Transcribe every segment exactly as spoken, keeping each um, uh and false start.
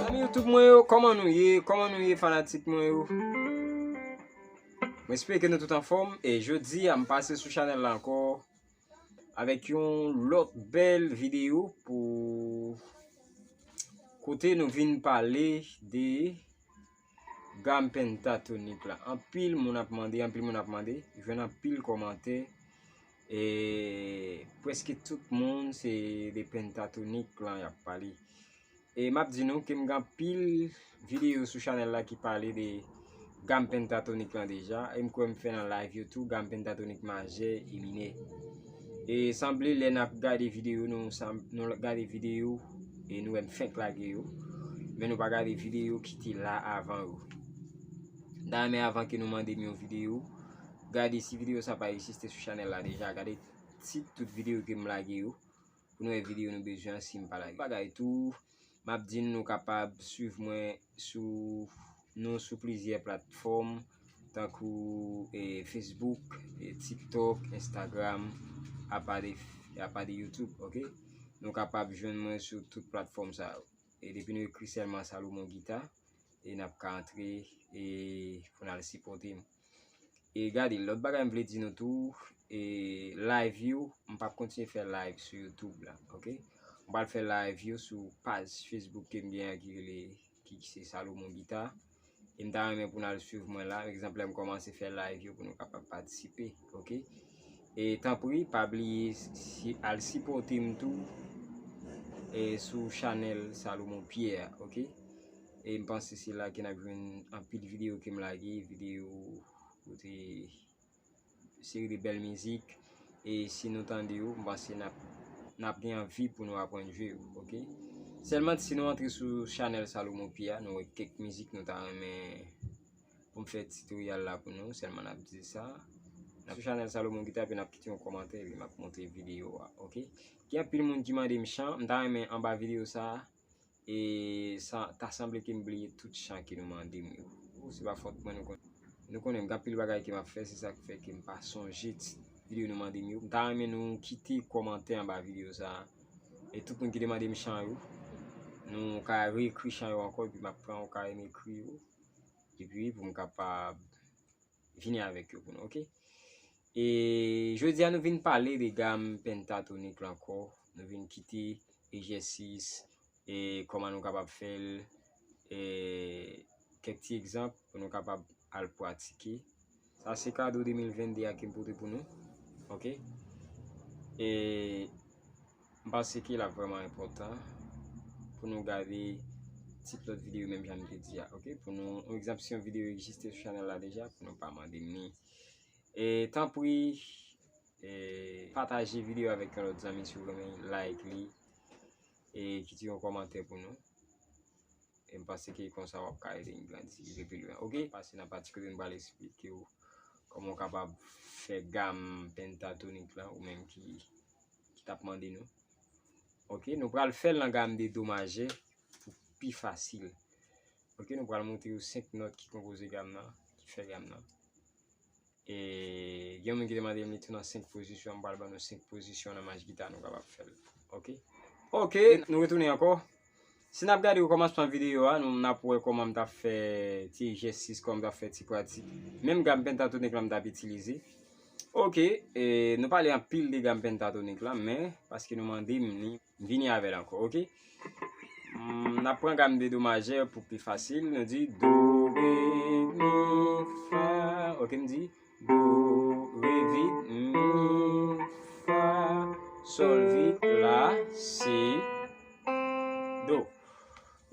Zanmi YouTube mwen yo, kòman nou ye? Kòman nou ye, fanatik mwen yo? Mwen espere ke nou tout anfòm. E jodi a, m pase sou chanèl la ankò avèk yon lòt bèl videyo pou kote nou vin pale de gam pentatonik la. Anpil moun ap mande, anpil moun ap mande, jwenn anpil kòmantè. E prèske tout moun se de pentatonik lan y ap pale. E m ap di nou ke m gen anpil videyo sou chanèl la ki pale de gam pentatonik lan deja. E m kwè m fè nan live yo tou, gam pentatonik majè e minè. E sanble lè n ap gade videyo, nou, sanm- nou gade videyo e nou wè m fenk lage yo. Men nou pa gade videyo ki te la avan yo. M ta renmen avan ke nou mande m yon videyo, gade si videyo sa pa egziste sou chanèl la deja, gade tit tout videyo ke m lage yo, pou nou wè videyo nou bezwen an si m pa lage. Bagay tou, m ap di n nou kapab swiv mwen sou, nou sou plizyè platfòm, tankou, e, Facebook, e, TikTok, Instagram, apa de, apa de YouTube, oke? Nou kapab jwenn mwen sou tout platfòm sa yo. E depi nou ekri sèlman Salomon Guitar, e n ap ka antre, e pou n al sipòte m. E gade, lòt bagay m vle di nou tou, e live yo, m p ap kontinye fè live sou YouTube la, oke? M pral fè live yo sou paj Facebook ke m gen an ki rele, ki se Salomon Guitar. E m ta renmen pou n al swiv mwen la, egzanp, lè m kòmanse fè live yo pou nou kapab patisipe, oke? E tanpri, pa bliye si, al sipòte m tou, e sou chanèl Salomon Pierre, oke? E m panse se la ke n ap jwenn anpil videyo ke m lage, videyo kote seri de bèl mizik. E si nou tande yo, m panse n ap, n ap gen anvi pou nou aprann jwe yo, oke? Sèlman si nou antre sou chanèl Salomon Pierre, nou wè kèk mizik nou ta renmen pou m fè titoryal la pou nou, sèlman n ap di sa. Sou chanèl Salomon Guitar, epi n ap kite yon kòmantè, epi m ap montre videyo a, oke? Gen anpil moun ki mande m chan, m ta renmen anba videyo sa a, e sa ta sanble ke m bliye tout chan ke nou mande m yo. Se pa fòt mwen, nou konnen, nou konnen m gen anpil bagay ke m ap fè, se sa k fè ke m pa sonje ti videyo nou mande m yo. M ta renmen nou kite kòmantè anba videyo sa a. E tout moun ki te mande m chan yo, nou ka reekri chan yo ankò, epi m ap pran yon kay, m ekri yo. Epi pou m kapab vini avèk yo pou nou, oke? E jodi a nou vin pale de gam pentatonik la ankò. Nou vin kite egzèsis, e kòman nou kapab fè l, e kèk ti egzanp pou nou kapab al pratike. Sa se kado de mil venn de a ke m pote pou nou. Oke? E m panse ke l ap vrèman enpòtan pou nou gade tit lòt videyo menm jan m te di a, oke? Pou nou, yon egzanp, si yon videyo egziste sou chanèl la deja, pou nou pa mande m li. E tanpri, e pataje videyo avèk yon lòt zanmi si w renmen, like li, e kite yon kòmantè pou nou. E m panse ke konsa w ap ka ede n grandi, rive pi lwen, oke? Pase nan pati kote nou pral eksplike w kòman w kapab fè gam pentatonik la, ou menm ki, ki t ap mande nou. Oke, nou pral fè l nan gam de do majè pou pi fasil. Oke, nou pral montre w senk nòt ki konpoze gam nan, ki fè gam nan. E gen moun ki te mande m li tou nan senk pozisyon, m pral ban nou senk pozisyon nan manch gita nou kapab fè l. Oke? Oke, nou retounen ankò. Si n ap gade okòmansman videyo a, nou, n ap wè kòman m t ap fè ti egzèsis, kòman m t ap fè ti pratik. Menm gam pentatonik la m t ap itilize. Oke, e, nou pale anpil de gam pentatonik la, men paske nou mande m li, m vini avè l ankò, oke? Mm, n ap pran gam de do majè pou pi fasil. Nou di do, re, mi, fa. Oke, m di do, re, vi, mi,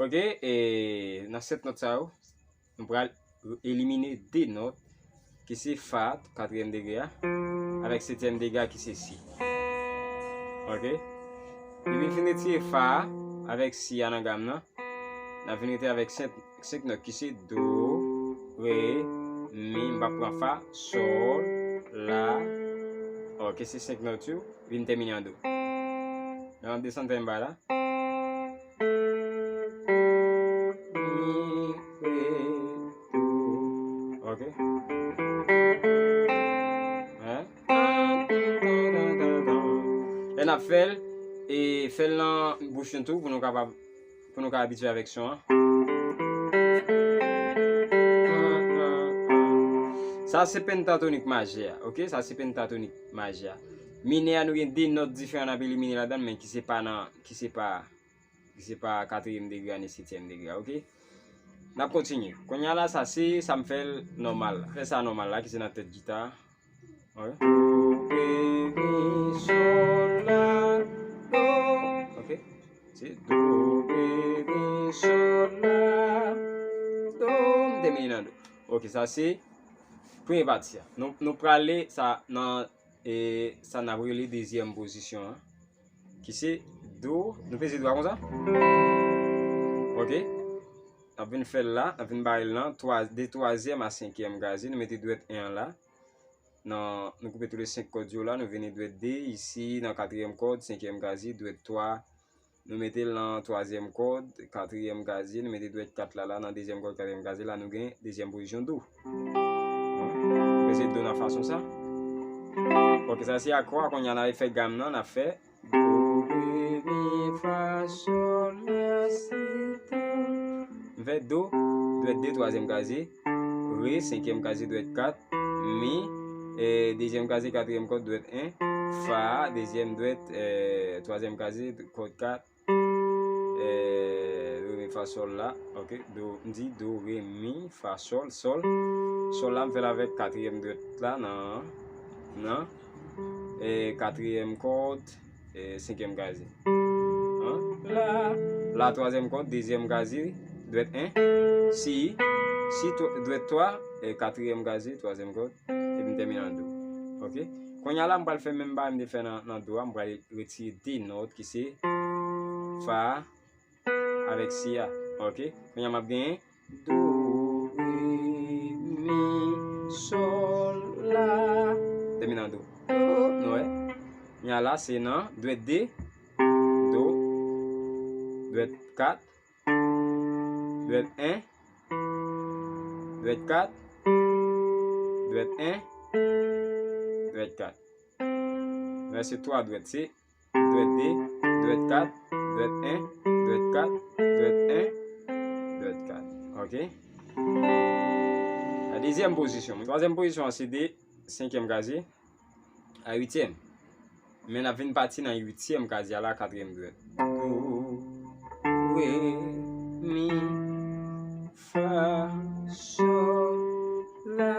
Ok, e nan sèt nòt sa yo, nou pral elimine de nòt ki se fa, katriyèm degre a, avèk setyèm degre a ki se si. Ok? Depi n fin retire fa a avèk si a nan gam nan, n ap vin rete avèk senk, senk nòt ki se do, re, mi, m p ap pran fa, sòl, la. Ok, se senk nòt yo, vin tèmine an do. Lè m ap desann fè m bay la. Mi, re, do. Ok. Hein? Lè n ap fè l, e fè l nan bouch nou tou pou nou kapab, pou nou ka abitye avèk son an. Sa se pentatonik majè a, ok? Sa se pentatonik majè a. Minè a, nou gen de nòt diferan n ap elimine ladan l, men ki se pa nan, ki se pa, ki se pa katriyèm degre a ni setyèm degre a, ok? N ap kontinye. Kounye a la, sa se, sa m fè l nòmal la. Fè sa nòmal la, ki se nan tèt gita. Ok. Do, re, mi, sòl, la, do. Ok. Se do, re, mi, sòl, la, do. M tèmine nan do. Ok, sa se premye pati a. Nou, nou prale sa nan, e, sa n ap rele dezyèm pozisyon an. Ki se do, nou peze do a konsa. Ok. N ap vin fè l la, n ap vin bare l nan twa, de twazyèm a senkyèm gaze, nou mete dwèt en an la. Nan, nou koupe tou le senk kòd yo la, nou vini dwèt de, isi, nan katriyèm kòd, senkyèm gaze, dwèt twa, nou mete l nan twazyèm kòd, katriyèm gaze, nou mete dwèt kat la, la, nan dezyèm kòd, katriyèm gaze, la, nou gen dezyèm pozisyon do. Bon, nou peze do nan fason sa. Ok, sa se akò a, kounye a n a fè gam nan, n a fè do, re, mi, fa, sòl, la, si, do. M fè do, dwèt de, twazyèm gaze, re, senkyèm gaze, dwèt kat, mi, e, dezyèm gaze, katriyèm kòd, dwèt en, fa, dezyèm dwèt, e, twazyèm gaze, kòd kat, e, re, mi, fa, sòl la, ok, do, m di do, re, mi, fa, sòl, sòl, sòl la, m fè l avèk katriyèm dwèt la, nan, nan, e, katriyèm kòd, e, senkyèm gaze. An? La, la, twazyèm kòd, dezyèm gaze, dwèt en, si, si, twa, dwèt twa, e, katriyèm gaze, twazyèm kòd, epi m tèmine an do. Ok? Kounye a la, m pral fè menm bagay m te fè nan, nan do a, m pral retire de nòt ki se fa avèk si a. Ok? Kounye a m ap genyen do, re, mi, sòl, la. Tèmine an do. Do, nou wè. Kounye a la, se nan dwèt de, do, dwèt kat, dwèt en, dwèt kat, dwèt en, dwèt kat. Nou wè se twa dwèt, se dwèt de, dwèt kat, dwèt en, dwèt kat, dwèt en, dwèt kat. Ok? La dezyèm pozisyon. Twazyèm pozisyon an se de senkyèm gaze a uityèm. Men n ap vin pati nan uityèm gaze a la, katriyèm dwèt. Do, re, mi, fa, sòl, la,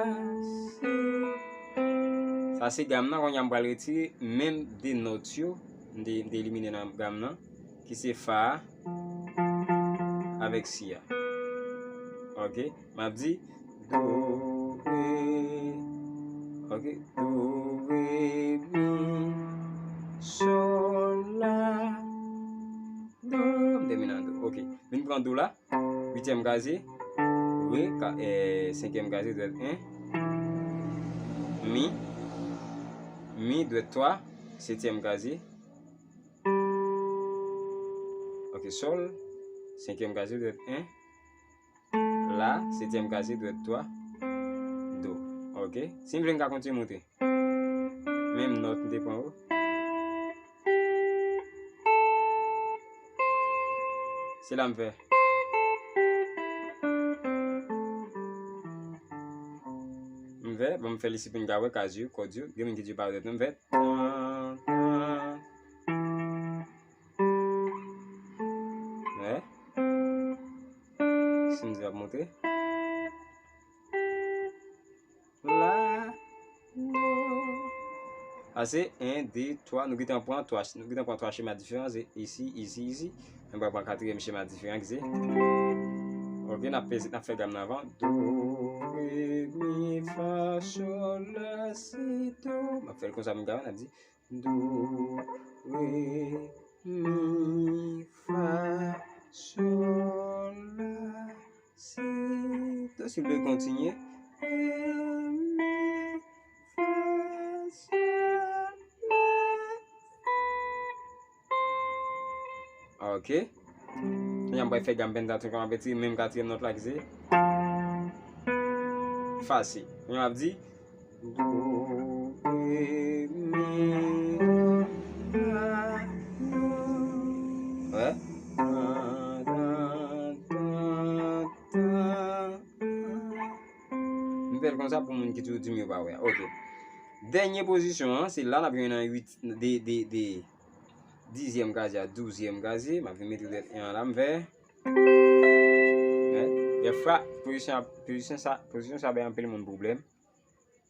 si. Sa se gam nan, kounye a m pral retire menm de nòt yo, m te, m te elimine nan gam nan, ki se fa a avèk si a. Ok? M ap di do, re, ok, do, re, mi, sòl, la, do, m tèmine an do. Ok. Vin pran do la. Uityèm gaze, re, ka, e, senkyèm gaze, dwèt en, mi, mi, dwèt twa, setyèm gaze, ok, sòl, senkyèm gaze, dwèt en, la, setyèm gaze, dwèt twa, do. Ok, si m vle m ka kontinye moute. Menm nòt m te pran yo. Se la m fè. M fè, bon, m fè li si pou n ka wè kaz yo, kòd yo. Gen moun ki di yo pa rèd non, m fè. Tan, tan. Wè. Si m di ap monte. La, do. Sa se en, de, twa. Nou gentan pran twa, nou gentan pran twa chema diferan. Se isi, isi, isi. Nou pral pran katriyèm chema diferan ki se. Ok, n ap peze, n ap fè gam nan avan. Do, re, mi, fa, sol, la, si, do. M ap fè l konsa pou n ka wè, n ap di do, re, mi, fa, sol, la, si, do. Si w vle kontinye. Re, mi, fa, sol, la, si. Ok. Kounye a m pral fè gam pentaton kòm apetir, menm katriyèm nòt la ki se fa si. Kounye a m ap di do, re, mi, fa, do. Wè. Tan, tan, tan, tan. M fè l konsa pou moun ki toujou di m yo pa wè. Ok. Dènye pozisyon an, se la n ap jwenn nan uit, de, de, de dizyèm kazi a douzyèm kazi. M ap vin mete dwèt en an la, m fè. Wè. Dèfwa, pozisyon, pozisyon sa, pozisyon sa bay anpil moun pwoblèm.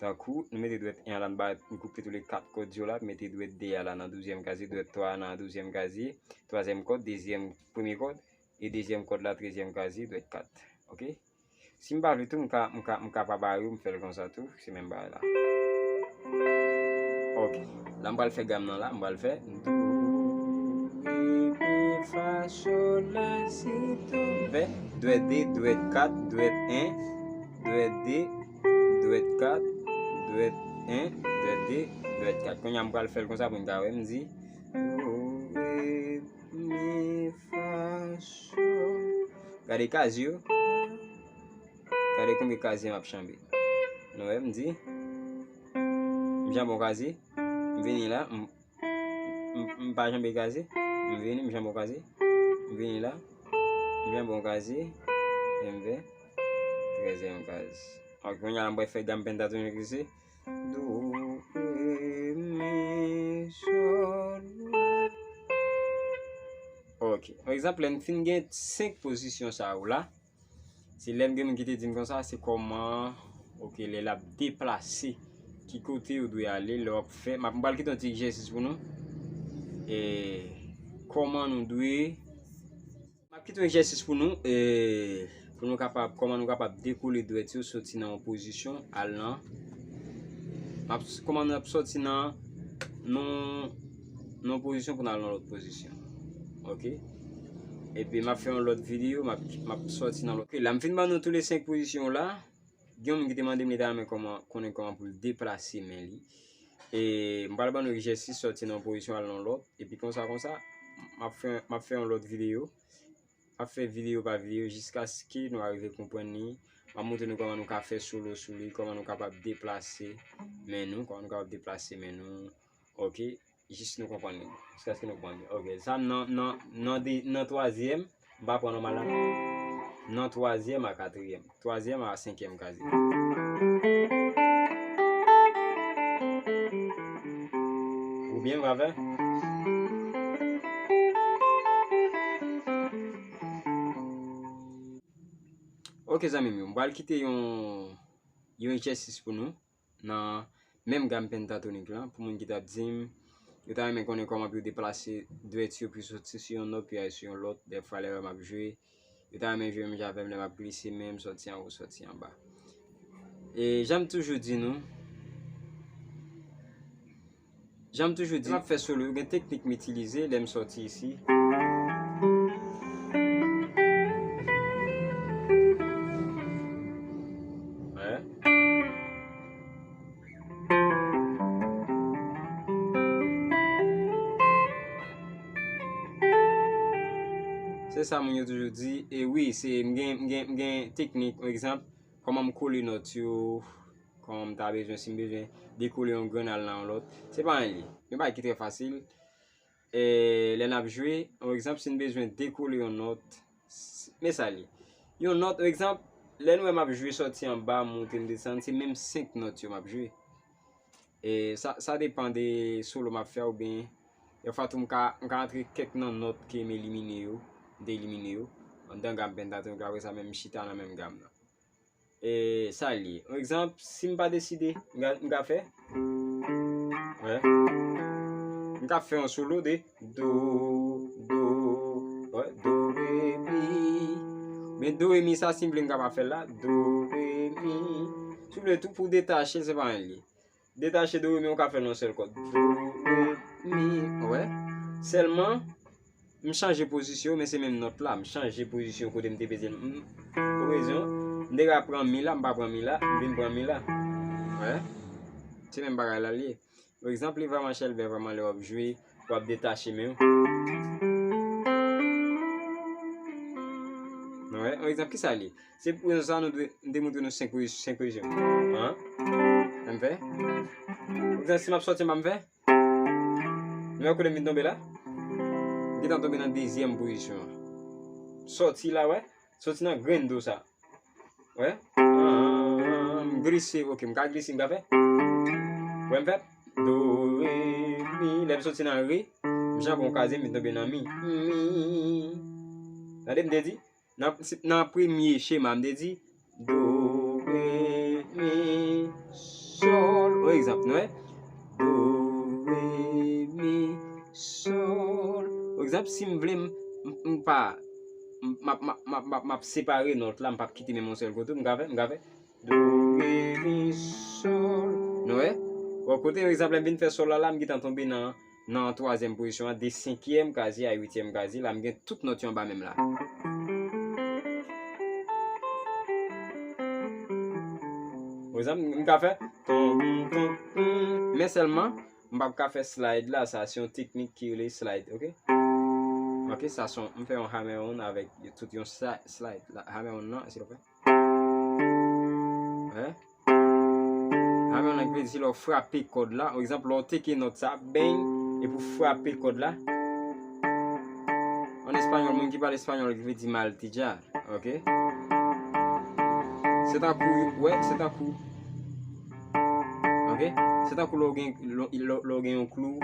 Tankou, nou mete dwèt en an la, nou ba, nou koupe tou le kat kòd yo la, mete dwèt de a la nan douzyèm kazi, dwèt twa a nan douzyèm kazi, twazyèm kòd, dezyèm, premye kòd, e dezyèm kòd la, trezyèm kazi, dwèt kat. Ok? Si m pa vle tou, m ka, m ka, m ka pa ba yo, m fè l konsa tou, se menm bagay la. Ok. La m pral fè gam nan la, m pral fè do, re, mi, fa, sol, la, si, do. M fè dwèt de, dwèt kat, dwèt en, dwèt de, dwèt kat, dwèt en, dwèt de, dwèt kat. Kounye a m pral fè l konsa pou n ka wè, m di do, re, mi, fa, sol. Gade kazi yo. Gade konbyen kazi m ap chanbe. Nou wè, m di, m chanbe yon kazi, m vini la, m, m, m pa chanbe kazi, m vini, m chanbe yon kazi, m vini la, m chanbe yon kazi, e m fè trèzyèm kazi. Ok, kounye a la m pral fè gam pentatonik isi. Do, re, mi, sol, la. Ok. Pa egzanp, lè n fin gen senk pozisyon sa yo la, se lè m gen moun ki te di m konsa, se kòman, ok, lè l ap deplase, ki kote yo dwe ale, lè w ap fè, m ap, m pral kite yon ti egzèsis pou nou. E kòman nou dwe M ap kite yon egzèsis pou nou, e, pou nou kapab, kòman nou kapab dekole dwèt yo soti nan yon pozisyon al nan, m ap, kòman nou ap soti nan, nan, nan yon pozisyon pou n al nan lòt pozisyon. Ok? Epi m ap fè yon lòt videyo, m ap, m ap soti nan lòt. Ok, la m fin ban nou tou le senk pozisyon la. Gen yon moun ki te mande m, li ta renmen kòman, konnen kòman pou l deplase men li. E m pral ban nou egzèsis soti nan yon pozisyon al nan lòt. Epi konsa, konsa, m ap fè, m ap fè yon lòt videyo. M ap fè videyo pa videyo jiskaske nou arive konprann li. M ap montre nou kòman nou ka fè solo sou li, kòman nou kapab deplase men nou, kòman nou kapab deplase men nou. Ok, jis nou konprann li. Jiskaske nou konprann li. Ok, sa nan, nan, nan, de, nan twazyèm, m pa pran nòmal la. Nan twazyèm a katriyèm. Twazyèm a senkyèm kazi. Ou byen, m ka fè? Ok, zanmi m yo, m pral kite yon, yon egzèsis pou nou nan menm gam pentatonik lan, pou moun ki t ap di m, yo ta renmen konnen kòman pou yo deplase dwèt yo, pou yo soti sou yon nòt, pou yo al sou yon lòt, dèfwa lè m ap jwe, yo ta renmen jwe menm jan avè m, lè m ap glise men m, sòti anwo, sòti anba. E jan m toujou di nou, Jan m toujou di, lè m ap fè solo, gen teknik m itilize lè m sòti isi. Wè. Se sa moun yo toujou di. E wi, se, m gen, m gen, m gen teknik, pa egzanp, kòman m kole nòt yo, kòman m ta bezwen, si m bezwen dekole yon grenn al nan yon lòt. Se pa anyen li. Yon bagay ki trè fasil. E, lè n ap jwe, yon egzanp, si n bezwen dekole yon nòt, s-, men sa li. Yon nòt, yon egzanp, lè nou wè m ap jwe sòti anba, monte, m desann, se menm senk nòt yo m ap jwe. E sa, sa depann de solo m ap fè oubyen dèfwa tou m ka, m ka antre kèk nan nòt ke m elimine yo, m te elimine yo, anndan gam pentatonik la, apre sa menm m chita nan menm gam nan. E sa l ye. Yon egzanp, si m pa deside, m ka, m ka fè. Wè. M ka fè yon solo de do, do, wè, Men do, re, mi, sa, si m vle, m kapab fè l la. Do, re, mi. Si w vle tou, pou detache, se pa anyen li. Detache do, re, mi, ou ka fè l nan sèl kòd. Do, re, mi. Wè? Sèlman, m chanje pozisyon, men se menm nòt la. M chanje pozisyon kote m te peze l. M, ou rezon. M te ka pran mi la, m pa pran mi la, m vin pran mi la. Wè? Se menm bagay la l ye. Pa egzanp, li vrèman chèlbè, vrèman lè w ap jwe, w ap detache men w. Nou wè? Pa egzanp, kisa l ye? Se pou rezon sa nou dwe, m te montre nou senk pozi-, senk pozisyon. An? Ann fè? Pa egzanp, si m ap sòti, m pa m fè? Nou wè kote m vin tonbe la? M gentan tonbe nan dezyèm pozisyon an. Sòti la, wè? Sòti nan grenn do sa. Wè? Ah, m glise, ok, m ka glise, m ka fè. Wè m fè? Do, re, mi. Lè m soti nan re, m janbe yon kaze, m vin tonbe nan mi. Mi. Tande m te di? Nan, si, nan premye chema, m te di, do, re, mi, sòl. Pa egzanp, nou wè? Do, re, mi, sòl. Pa egzanp, si m vle, m, m, m pa, m, m ap, m ap, m ap, m ap, m ap separe nòt la, m p ap kite menm yon sèl kote, m ka fè, m ka fè. Do, re, mi, sòl. Nou wè? Bon, kote, pa egzanp, lè m vin fè sòl la, la, m gentan tonbe nan, nan twazyèm pozisyon an, de senkyèm kaze a uityèm kaze, la, m gen tout nòt yo anba menm la. Pa egzanp, m ka fè, ton, ton, ton. Men sèlman, m p ap ka fè slide la, sa se yon teknik ki rele slide, ok? Ok, sa se yon, m fè yon hammer-on avèk tout yon sa-, slide la, hammer-on nan, silvouplè. Wè? Hammer-on nan ki vle di se lè w frape kòd la, pa egzanp, lè w teke nòt sa, bang, epi w frape kòd la. An espanyòl, moun ki pale espanyòl, ki vle di martillar. Ok? Se tankou, wè, se tankou. Ok? Se tankou lè w gen, lè, lè, lè w gen yon klou,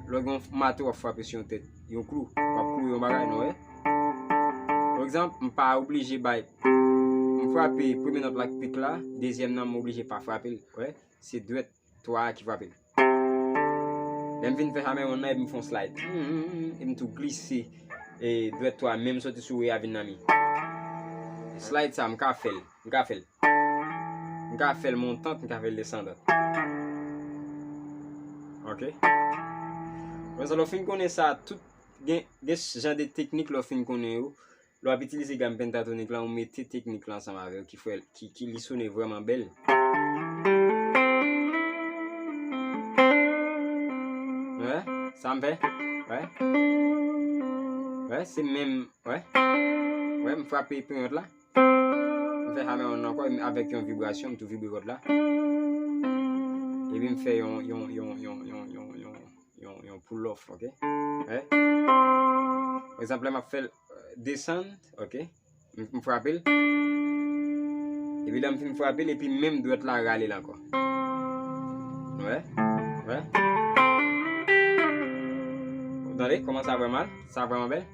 lè w gen yon mato w ap frape sou yon tèt, yon klou. W ap klouwe yon bagay, nou wè? Pa egzanp, m pa oblije bay, m frape premye nòt la ak pik la, dezyèm nan m oblije pa frape l, wè? Se dwèt twa a ki frape l. Lè m fin fè hammer-on nan, epi m fè yon slide. Hmm, epi m tou glise, e, dwèt twa a, menm soti sou re a vin nan mi. Slide sa, m ka fè l. M ka fè l. M ka fè l montant, m ka fè l desandan. Ok? Bon, sa, lè w fin konnen sa, tout gen, gen jan de teknik lè w fin konnen yo. Lè w ap itilize gam pentatonik la, ou mete teknik la ansanm avè l ki fè, ki, ki li sone vrèman bèl. Wè, sa m fè? Wè. Wè, se menm, wè. Wè, m frape ponyèt la. M fè hammer-on nan ankò, avèk yon vibrasyon, m tou vibre kòd la. Epi m fè yon, yon, yon, yon, yon, yon, yon, yon, yon pull off, ok? Wè? Pa egzanp, lè m ap fè l, euh, desann, ok? M, m frape l. Epi lè m fin frape l, epi menm dwèt la rale l ankò. Wè? Wè? Ou tande kòman sa fè mal? Sa vrèman bèl?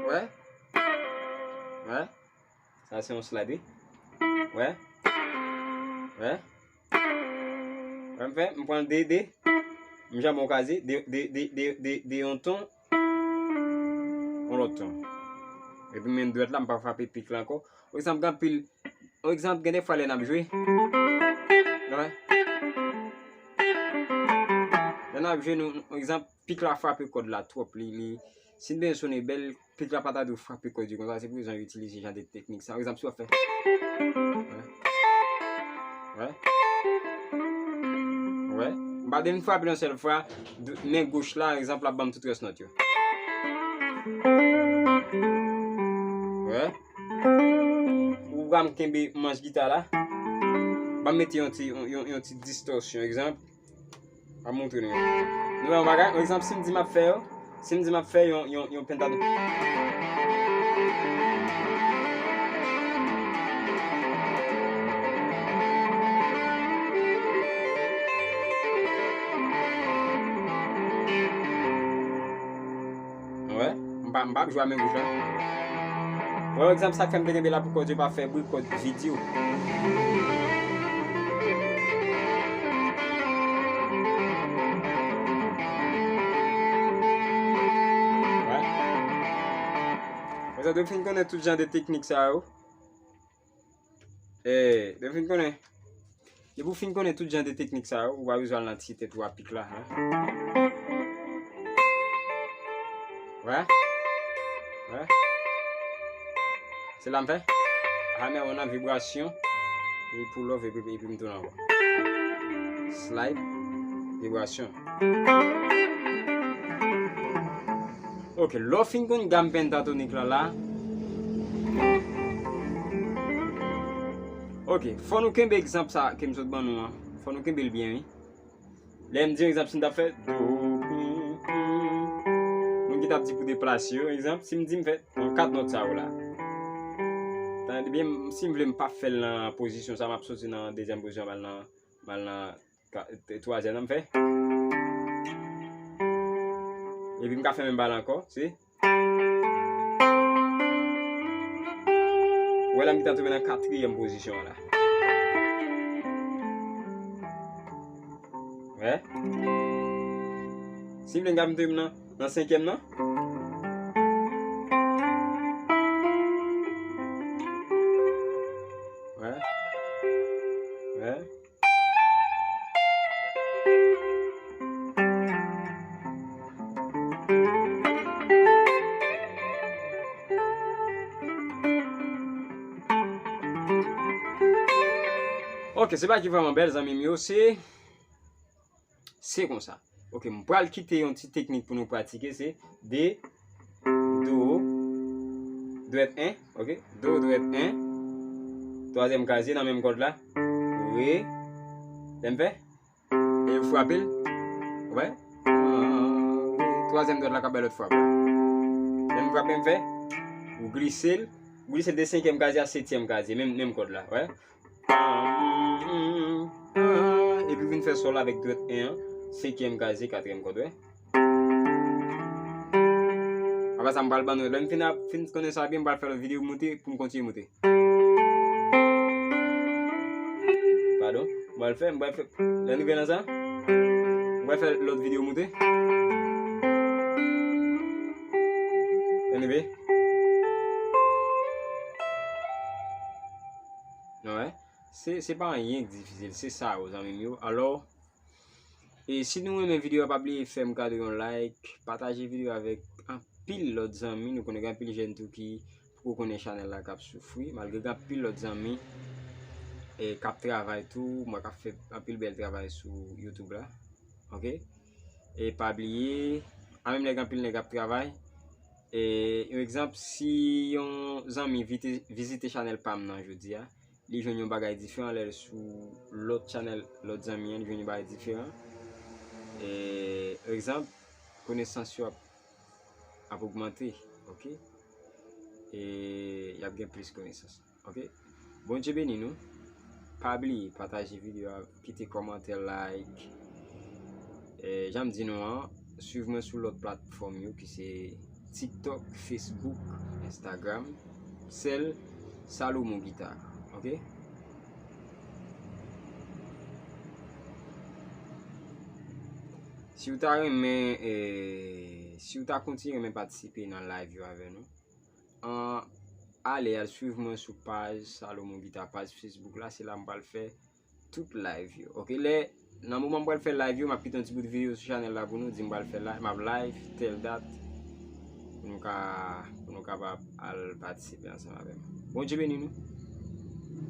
Wè? Wè? Sa se yon slide, wi. Wè? Wè? Wè m fè? M pran de, de. M janbe yon kaze, de, de yon ton, yon lòt ton. Epi menm dwèt la, m pa frape pik la ankò. Pa egzanp, gen anpil, pa egzanp, gen de fwa lè n ap jwe. Wè. Lè n ap jwe, nou, nou, pa egzanp, pik la frape kòd la twòp. Li, li, si n bezwen sone bèl, pik la pa ta dwe frape kòd yo konsa. Se pou rezon yo itilize jan de teknik sa. Pa egzanp, si w ap fè. Wè. Wè. Wè. M pa vin frape yon sèl fwa. Men goch la, egzanp, l ap ban m tout rès nòt yo. Wè. Ou pran m kenbe manch gita la. Ban m mete yon ti, yon, yon, yon ti distòsyon, egzanp. M ap montre nou. Nou wè yon bagay, pa egzanp, si m di m ap fè yo, si m di m ap fè yon, yon, yon pentatonik. Wè, m pa, m pa ap jwe a men goch la. Wè, egzanp, sa k fè m te kenbe la pou kòd yo pa fè bri kòd vid yo. Wè. Depi w fin konnen tout jan de teknik sa yo, eh, depi w fin konnen, depi w fin konnen tout jan de teknik sa yo, ou pa bezwen al nan ti tèt ou a pik la, hein. Wè. Wè. Se la m fè. Hammer on nan vibrasyon. E pull off, epi, epi m tounen ankò. Slide. Vibrasyon. Ok, lè w fin konn gam pentatonik la la. Ok, fò nou kenbe egzanp sa ke m sot ban nou an. Fò nou kenbe l byen, wi. Lè m di yon egzanp, si m t ap fè do, mi, mi, moun ki t ap di pou deplase yo, egzanp, si m di m fè yon kat nòt sa yo la. Tande byen, si m vle m pa fè l nan pozisyon sa, m ap soti nan dezyèm pozisyon, m al nan, m al nan ka-, t-, twazyèm nan, m fè. Epi m ka fè menm bagay la ankò, si. Wè la m gentan tonbe nan katriyèm pozisyon an la. Wè. Si m vle m ka vin tonbe nan, nan senkyèm nan. Wè. Wè. Ok, se pa ki vrèman bèl, zanmi m yo, se, se konsa. Ok, m pral kite yon ti teknik pou nou pratike, se de, do, dwèt en, ok, do, dwèt en, twazyèm kazye nan menm kòd la, re, lè m fè, e frape l, wè, twazyèm dwèt la k ap bay lòt frap la. Lè m frape, m fè, ou glise l, ou glise l de senkyèm kazye a setyèm kazye, menm, menm kòd la, wè. Epi vin fè sòl avèk dwèt en an, senkyèm kazye, katriyèm kòd, wè. Apre sa, m pral ban nou, lè m fin ap, fin konnen sa byen, m pral fè lòt videyo moute pou m kontinye moute. Padon, m pral fè, m pral fè, lè n rive nan sa, m pral fè lòt videyo moute. Lè n rive. Non, wè. Se, se pa anyen k difisil, se sa yo, zanmi m yo. Alò, e si nou renmen videyo a, pa bliye fè m kado yon like, pataje videyo avèk anpil lòt zanmi. Nou konnen gen anpil jèn tou ki poko konnen chanèl la k ap soufri, malgre gen anpil lòt zanmi, e, k ap travay tou, m wè k ap fè anpil bèl travay sou YouTube la. Ok? E pa bliye, a menm lè gen anpil nèg ap travay, e, yon egzanp, si yon zanmi vite, vizite chanèl pa m nan jodi a, li jwenn yon bagay diferan lè l sou lòt chanèl, lòt zanmi an, li jwenn yon bagay diferan. E, egzanp, konesans yo ap, ap ogmante, ok? E y ap gen plis konesans, ok? Bondye beni nou. Pa bliye pataje videyo a, kite kòmantè, like. E, jan m di nou an, swiv mwen sou lòt platfòm yo ki se TikTok, Facebook, Instagram, sèl Salomon Guitar, ok? Si w ta renmen, e, si w ta kontinye renmen patisipe nan live yo avè nou, an, ale al swiv mwen sou paj Salomon Guitar, paj Facebook la, se la m pral fè tout live yo. Ok, lè, nan moman m pral fè live yo, m ap kite yon ti bout videyo sou chanèl la pou nou, di m pral fè live, m ap live, tèl dat, pou nou ka, pou nou kapab al patisipe ansanm avè m. Bondye beni nou.